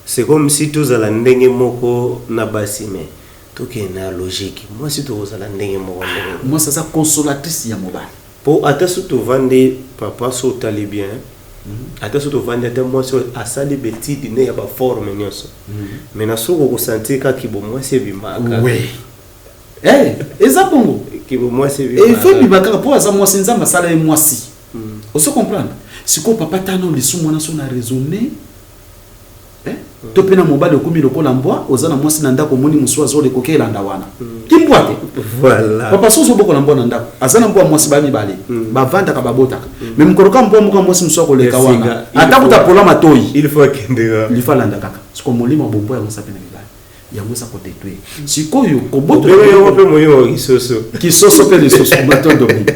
C'est comme si tozala ndenge moko na basi, mais tokende na logique, mwasi tokozala ndenge moko ndenge? Mwasi aza consolatrice ya mobali. Mpo ata so tovandi, papa, so otali bien, ata so tovandi, ata mwasi oyo asali betide ne ya baforme nyonso, mais na soki okosentir kaka kibomwasi ebimaka. Oui. Eh, eza bongo. Kibomwasi. Efo ebima kaka mpo aza mwasi, Nzambe asala ye mwasi. Ozo comprendre? Sikoyo papa, tana lisumu wana so na raisonne. Eh? To mpe na mobali okomi lokola mbwa, oza na mwasi na ndako, omoni mosu azoleka, oke elanda wana kimbwa te. Voilà. Papa, so ozobokola mbwa na ndako, aza na mbwa mwasi, ba mibale bavandaka, babotaka, mais mokolo ka mbwa moko ya mwasi mosu akoleka wana, ata kuta pola matoi, il faut akendeka. Il faut alanda kaka. Siko molimo ya bombwa yango eza mpe na mibali, yango eza kodétruire sikoyo. Obenge yango mpe molimo ya kisoso. Kisoso mpe lisusu, matondo mingi.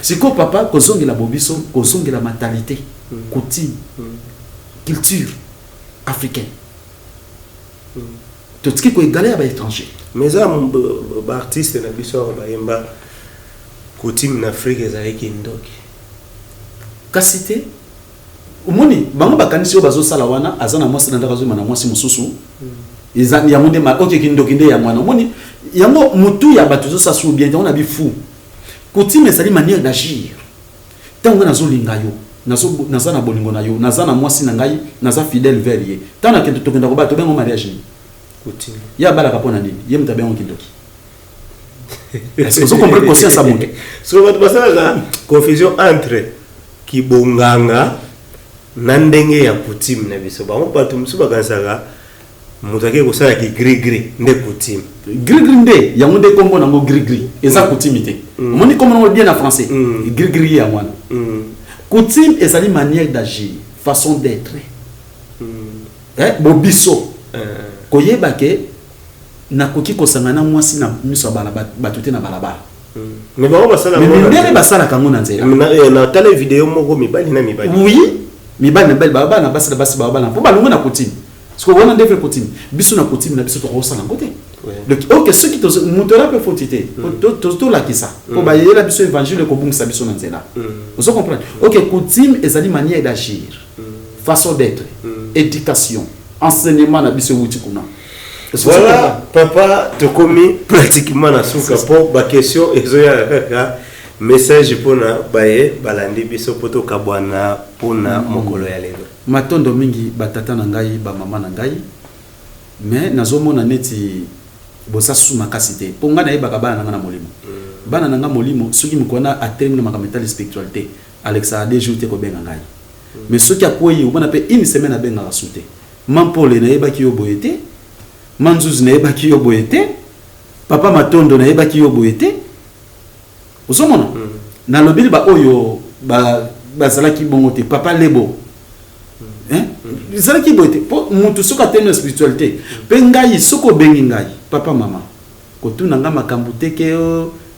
Sikoyo papa, kozongela bobiso, kozongela mentalité, coutume, culture africaine, totiki koégaler ya baétranger. Mais eza baartiste na biso awa bayemba coutume na Afrique ezalaki ndoki. Kasi te, omoni bango bakanisi oyo bazosala wana, aza na mwasi na ndako, azomema na mwasi mosusu, eza yango nde oke kindoki nde yango wana. Omoni yango, motu ya bato ezosala su bien te. Yango na bifu, coutume ezali manière d'agir. Ntango ngai nazolinga yo, naza na bolingo na yo, naza na mwasi na ngai, naza fidèle vers ye, ntango nakende, tokenda kobala, tobengo mariage nini? Coutume. Ye abalaka mpo na nini? Ye moto abengo kindoki. Est-ce que ozo comprendre conscience ya moto? So bato basalaka confusion entre kibonganga na ndenge ya coutume na biso. Bango bato mosusu bakanisaka moto ake kosala kigrigri nde coutume. Grigri nde yango, nde kombo nango grigri, eza coutume te. Omoni kombo nango bien na français? Grigri yango wana. Coutume ezali manière d'agir, façon d'être. Eh, bobiso koyeba ke nakoki kosanga na mwasi na miso ya bato te na balabala. Mais bango basala Mais yango na mindele nzela. Basalaka yango na nzela. Na tala video moko, mibali na mibali. Oui, mibali na mibali babala, na basi na basi babala, mpo balongwe na coutume. Siko wana nde vrai coutume. Biso na coutume na biso tokosala yango te. Donc ok, soki moto wana mpe foti te, tolakisa mpo bayeyela biso évangile ekobungisa biso na nzela. Ozo comprendre? Ok, coutume ezali manière d'agir, façon d'être, éducation, enseignement na biso ewuti kuna. Est-ce que Voilà, papa, tokomi pratiquement na suka mpo baquestion ezoyaka kaka. Message mpona baye balandi biso mpo tokabwana mpona mokolo ya lelo. Matondo mingi, batata na ngai, bamama na ngai. Mais nazomona neti boza su makasi te, mpo ngai nayebaka bana na ngai na molimo. Bana na ngai molimo, soki moko wana atelemi na makambo etali spiritualité, alekisaka 2 jours te kobenga ngai. Mais soki akwei, omona mpe une semaine abengaka su te. Mampole, nayebaki yo boye te. Manzuzi, nayebaki yo boye te. Papa Matondo, nayebaki yo boye te. Ozomona, nalobeli baoyo bazalaki bongo te. Papa Lebo, hein? Ezalaki boye te, mpo motu soki atemi na spiritualité mpe ngai, soki obengi ngai papa, mama, kotuna ngai makambo te ke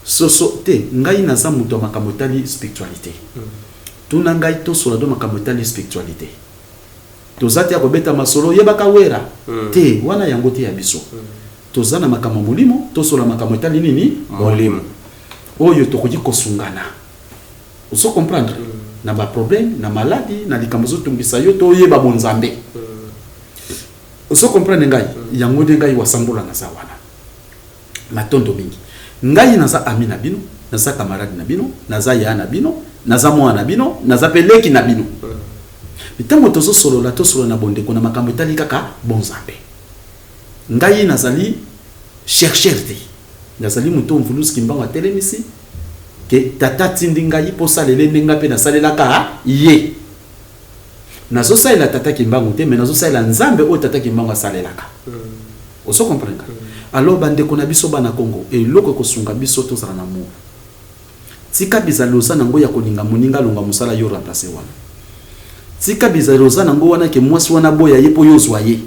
soso te. Ngai naza moto ya makambo etali spiritualité. Tuna ngai, tosola do makambo etali spiritualité. Toza te ya kobeta masolo, oyebaka wera te, wana yango te ya biso. Toza na makambo ya molimo, tosola makambo etali nini? Molimo. Oyo tokoki kosungana, ozo comprendre, na baproblème, na maladi, na likambo ezotungisa yo, toyeba bonzambe. Ozo comprendre ngai? Yango nde ngai Wasambola naza wana. Matondo mingi. Ngai naza ami na bino, naza camarade na bino, naza ya na bino, naza mwana na bino, naza mpe leki na bino. Ntango tozosolola, tosolola na bondeko na makambo etali kaka bonzambe. Ngai nazali chercheur te, nazali moto mvuluzi Kimbangu atelemisi ke tata atindi ngai mpo osalele nde ngai mpe nasalelaka ye. Nazosalela tata Kimbangu te, mais nazosalela Nzambe oyo tata Kimbangu asalelaka. Ozo comprendre nga? Alors, bandeko na biso bana Congo, eloko ekosunga biso, tozala na amour. Tika bizali oza nango ya kolinga moninga alonga mosala, yo remplace wana. Tika bizali oza nango wana ke mwasi wana boya ye mpo yo ozwa ye.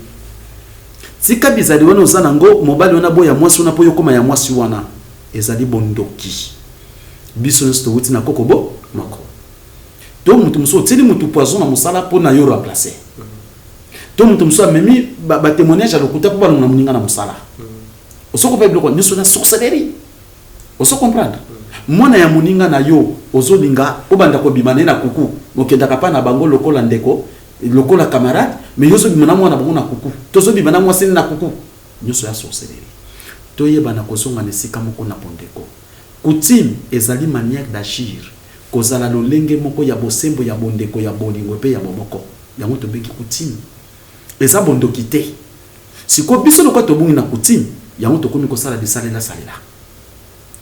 Tika bizali wana oza nango, mobali wana boya mwasi wana mpo yo koma ya mwasi wana. Ezali bondoki. Biso nyonso towuti na koko bo moko. To moto mosusu otieli motu poison na mosala mpo na yo remplace. To moto mosusu amemi batémoignage ya lokuta mpo balongola moninga na mosala. Osoko mpe biloko nyonso na sorcellerie. Ozo comprendre? Mwana ya moninga na yo, ozolinga obanda kobima na ye na kuku. Okendaka mpa na bango lokola ndeko, lokola camarade, mais yo ozobima na mwana bango na kuku, tozobima na mwasi na kuku. Nyonso ya sorcellerie. Toyebana kozonga na esika moko na bondeko. Coutume ezali manière d'agir, kozala lolenge moko ya bosembo, ya bondeko, ya bolingo mpe ya bomoko. Yango tobengi coutume. Eza bondoki te. Sikoyo biso lokola tobungi na coutume, yango tokomi kosala bisalela salela.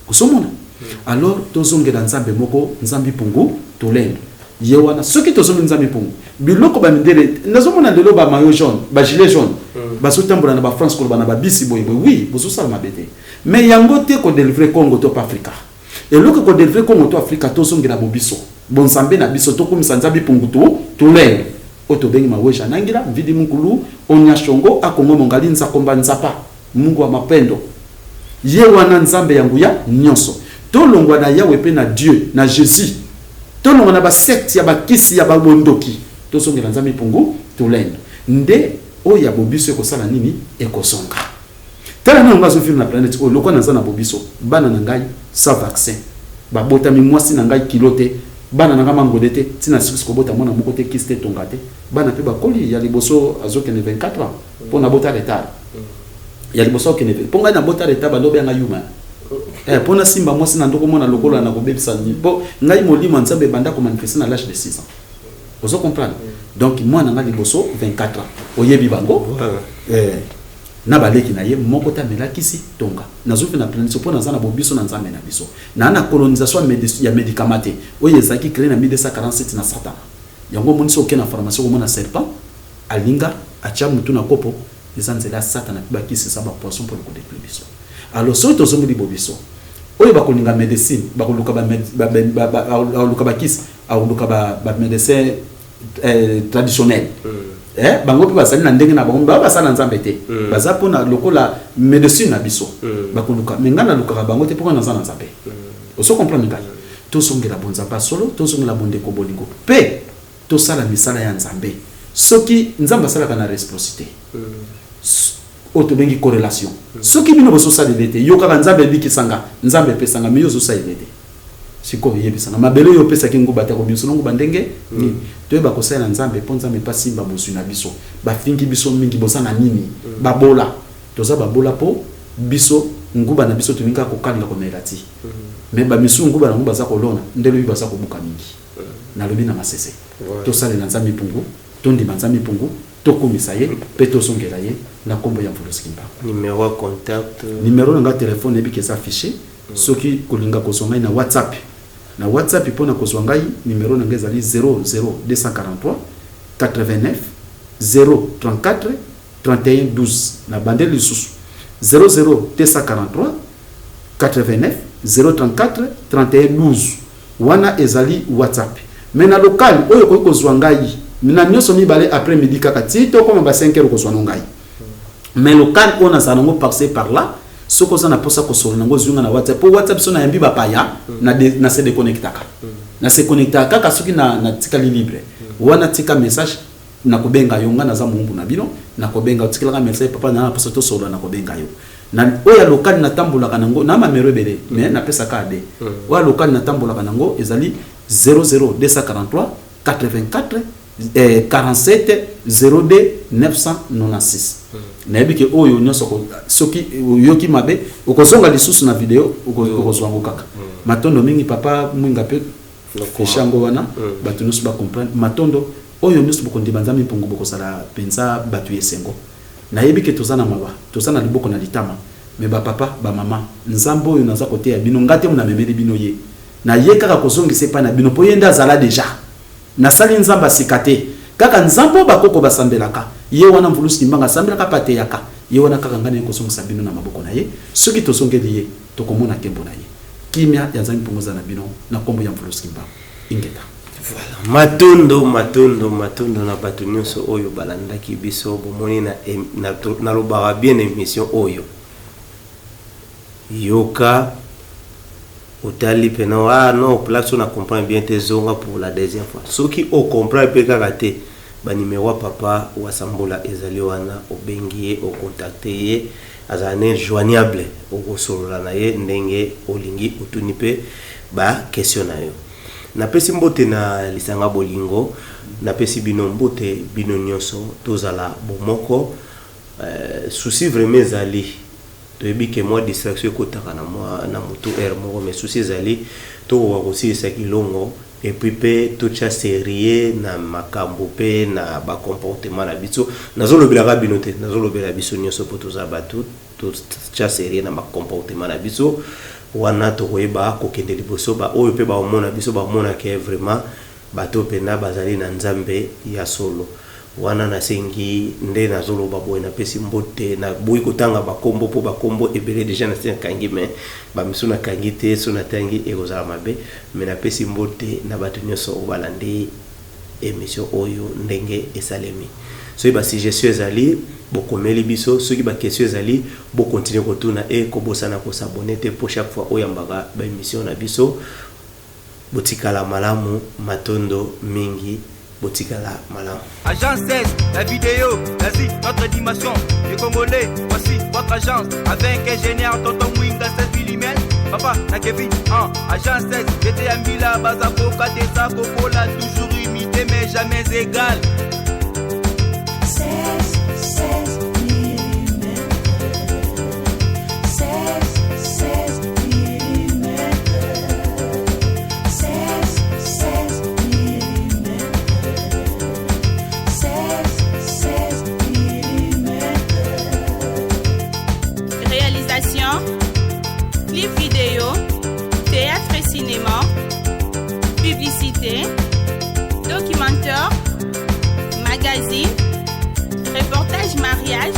Ozomona? Alors tozongela Nzambe moko, Nzambi Pungu Tolendo. Ye wana, soki tozongi Nzambi Pungu, biloko bamindele nazomona lelo, bamaillot jaune, bagilet jaune, bazotambola na bafrance, koloba na babisi boye boye. Oui, bozosala mabe te, mais yango te kodélivrer Congo to pa Afrika. Eloko kodélivrer Congo to Afrika, tozongela bobiso, bonzambe na biso, tokumisa Nzambi Pungu tu Tulendo, oyo tobengi Maweja Nangila Mvidi Mukulu Onya Shongo Akongo Mongali Nzakomba Nzapa, Mungu wa mapendo. Ye wana Nzambe ya nguya nyonso. Tolongwa na Yawe mpe na Dieu na Jésus, tolongwa na basecte ya bakisi ya babondoki, tozongela Nzambe Mpungu Tulendo. Nde oyo ya bobiso ekosala nini? Ekozonga. Tala nano nga azovivre na planète oyo lokola naza na bobiso. Bana na ngai sans vaccin babotami, mwasi na ngai kilo te, bana na ngai mangwele te, ntina sukisi kobota mwana moko te, kisi te, tonga te. Bana mpe bakoli. Ya liboso azokende 24 ans, mpo nabota retard. Ya liboso akokende, mpo ngai nabota retard, bando obenga yuma mpo nasimba mwasi na ndoko mwana lokola na kobebisa nini, mpo ngai molimo ya Nzambe ebanda komanifeste na l'âge de 6 ans. Ozo comprendre? Donc mwana nga liboso 24 ans, oyebi bango. Na baleki na ye moko te amelakisi tonga. Nazofi na planète mpo naza na bobiso na Nzambe na biso. Naa na colonisation ya médicament te oyo ezalaki créé na 1247 na Satana. Yango omoni, soki oke na pharmacie, okomona serpent alinga atia mutu na kopo. Eza nzela ya Satana, mpe bakisi eza bapoison mpona kodétruire biso. Alors soki tozongeli bobiso, oyo bakolinga médecine, bakoluka bakoluka bakisi, akoluka bamédecin traditionnel. Bango mpe bazali na ndenge na bango, bao basala Nzambe te. Baza mpona lokola médecine na biso. Bakoluka, mais ngai nalukaka bango te, mpo ngai naza na Nzambe. Ozo comprendre ngai? Tozongela bonzambe ya solo, tozongela bondeko, bolingo, mpe tosala misala ya Nzambe. Soki Nzambe asalaka na réciprocité. Oyo tobengi correlation. Soki bino bozosalela te, yo kaka Nzambe ebikisa nga, Nzambe epesa nga, mais yo ozosalela te. Sikoyo oyebisa nga, mabele oyo opesaki nguba te, akobimisa nguba ndenge nini? Toyeba kosalela Nzambe mpo Nzambe mpe asimba bozwi na biso. Bafingi biso mingi, boza na nini? Babola, toza babola mpo biso nguba na biso tolingi kaka kokalinga, komela ti. Mais bamisusu nguba nango baza kolona nde lobi baza kobuka mingi. Nalobi na masese. Tosalela Nzambe mpungu, tondima Nzambe mpungu, tokumisa ye mpe tozongela ye na nkombo ya Mvuluzi Kimbangu. Numéro ya contact? Numéro na nga telefone, nayebi ke eza affiché. Soki kolinga kozwa ngai na WhatsApp, na WhatsApp mpona kozwa ngai, numéro na ngai ezali 00243 89 034 31 12. Na bandeli lisusu: 00243 89 034 31 12. Wana ezali WhatsApp. Mais na local oyo okoki kozwa ngai na nyonso mibale, après midi kaka ti tokoma ba 5 heures, kozwa no ngai. Mais local oyo nazala nango par par là, soki oza na mposa kosolola nango, ozwi nga na WhatsApp, po WhatsApp so nayambi bapaya, na se déconnectaka. Na se connectaka kaka soki natikali libre. Wana tika message, nakobenga yo. Nga naza moumbu na bino, nakobenga. Otikelaka message: "Papa, na mposa tosolola", nakobenga yo. Na oyo ya local natambolaka nango na mamero ebele, mais napesaka ade. Oyo ya local natambolaka nango ezali 00243 84 47 02 996. Nayebi ke oyo nyonso, soki oyoki mabe, okozonga lisusu na video, okozwa yango kaka. Matondo mingi, papa Mwinga, mpe fiche yango wana, bato nyonso bacomprendre. Matondo. Oyo nyonso bokondima Nzambe mpongo, bokozala mpenza bato ya esengo. Nayebi ke toza na mawa, toza na liboko na litama, mais bapapa, bamama, Nzambe oyo naza koteya bino, nga te namemeli bino ye, naye kaka kozongisa epai na bino, mpo ye nde azala déjà. Nasali Nzambe asika te, kaka Nzambe oyo bakoko basambelaka, ye wana Mvulusi Kimbangu asambelaka mpe ateyaka, ye wana kaka ngai naye kozongisa bino na maboko na ye. Soki tozongeli ye, tokomona nkembo na ye. Kimia ya Nzambe mpongo eza na bino na nkombo ya Mvulusi Kimbangu. Ingeta. Voilà. Matondo, matondo, matondo na bato nyonso oyo balandaki biso. Bomoni na nalobaka bien, émission oyo yoka, otali pena, ah non, place oyo na comprendre bien te, zonga pour la deuxième fois. Soki ocomprendre mpe kaka te, banimero ya papa Wasambola ezali wana. Obengi ye, ocontacte ye, azala ne joignable, okosolola na ye ndenge olingi, otuni mpe baquestion na yo. Napesi mbote na lisanga bolingo, napesi bino mbote, bino nyonso. Tozala bomoko. Souci vraiment ezali, toyebi ke mwa distraction ekotaka na mwa na motu aire moko, mais souci ezali tokoka kosilisa kilongo, et puis mpe totya sérieux na makambo mpe na bacomportement na biso. Nazolobelaka bino te, nazolobela biso nyonso, mpo toza bato. Totya sérieux na bacomportement na biso wana, tokoyeba kokende liboso. Baoyo mpe baomona biso, bamonake vraiment bato mpena bazali na Nzambe ya solo. Wana nasengi nde nazoloba boye, napesi mbote. Naboyi kotanga bakombo mpo bakombo ebele déjà nasi nakangi, mais bamisu nakangi te. So natangi, ekozala mabe. Mais napesi mbote na bato nyonso oyo balandi émission oyo ndenge esalemi. Soki basuggestion ezali, bokomeli biso. Soki baquestion ezali, bokontinue kotuna. E kobosana kos'abonner te, mpo chaque fois oyambaka baémission na biso. Botikala malamu, matondo mingi, botikala malamu. Agence 16, la vidéo, l'Asie, notre dimension. Les Congolais, voici votre agence. Avec ingénieur Tonton Mwinga 16 mm. Papa, na Kevin, 1, agence 16, j'étais à Mbila, Bazakoka, Tessa, Kokola, toujours imité, mais jamais égal. 16, 16 mm. 16, 16 mm. 16, 16 mm. 16, 16 mm. Réalisation, clip vidéo, théâtre et cinéma, publicité, documentaire, magazine, reportage mariage.